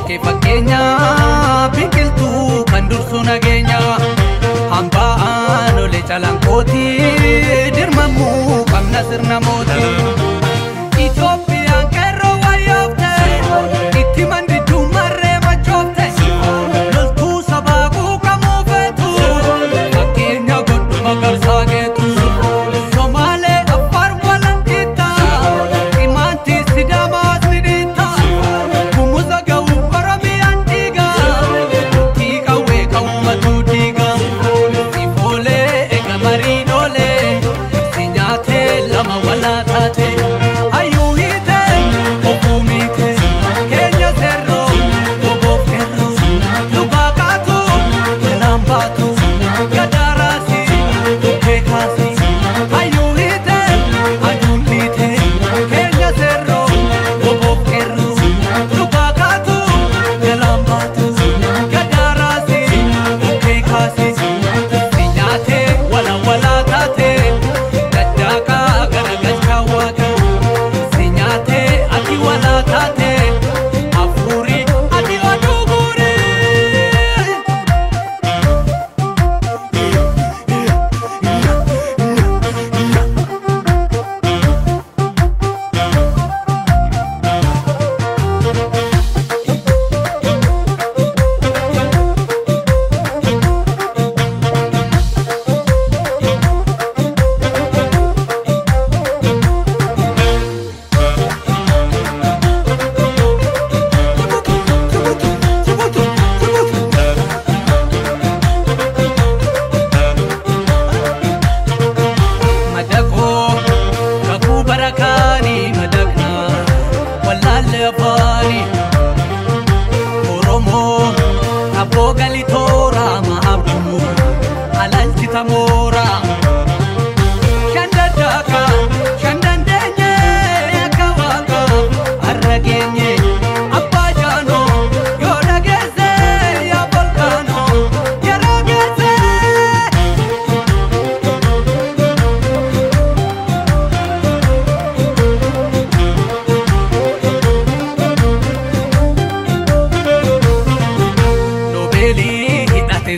Kee fakkeenya biqiltuu kan dursu nageenya hambaan olee calanqooti dirmamuu qabna sirna mootii. Itoophiyaan qeerroo wayyoofte itti mandiduu marree machoofte loltuu sabaa quuqamuu feetu fakkeenya godhu magarsaa geetu. Somaalee Affaar walanqitta Imaantii Sidaamaas ni dhiitta Gumuza ga'uu Oromiyaan dhiiga Murtii qawwee kan diiga Sifoolee eega marii dhoolee si nyaatee lama walaa taate. Hayyuu hiite obbo miite keenya seerroo obbo qeerroo dhugaa kaatu jalaan baatu gadaaraasi dhukkee kaasi. Hayyuu hiite aduun dhiite keenya seerroo obbo qeerroo dhugaa kaatu jalaan baatu gadaaraasi dhukkee kaasi. Si nyaatee wala walaa taate daddaaqaa garagalchaa waaqa. Si nyaatee ati walaa taate hafuuri ati oduu guuri. Madaqoo kakuu barakaanii madaqna wallaalle afaanii Oromoo abboo galitoora ma'abduu alalchita moora. Shan daddaqa shan dandeenye akka waaqa har'a geenye abbaa jaanoo yoo dhageesse yaa volkaanoo yeroo geesse. Noobeelii hidhate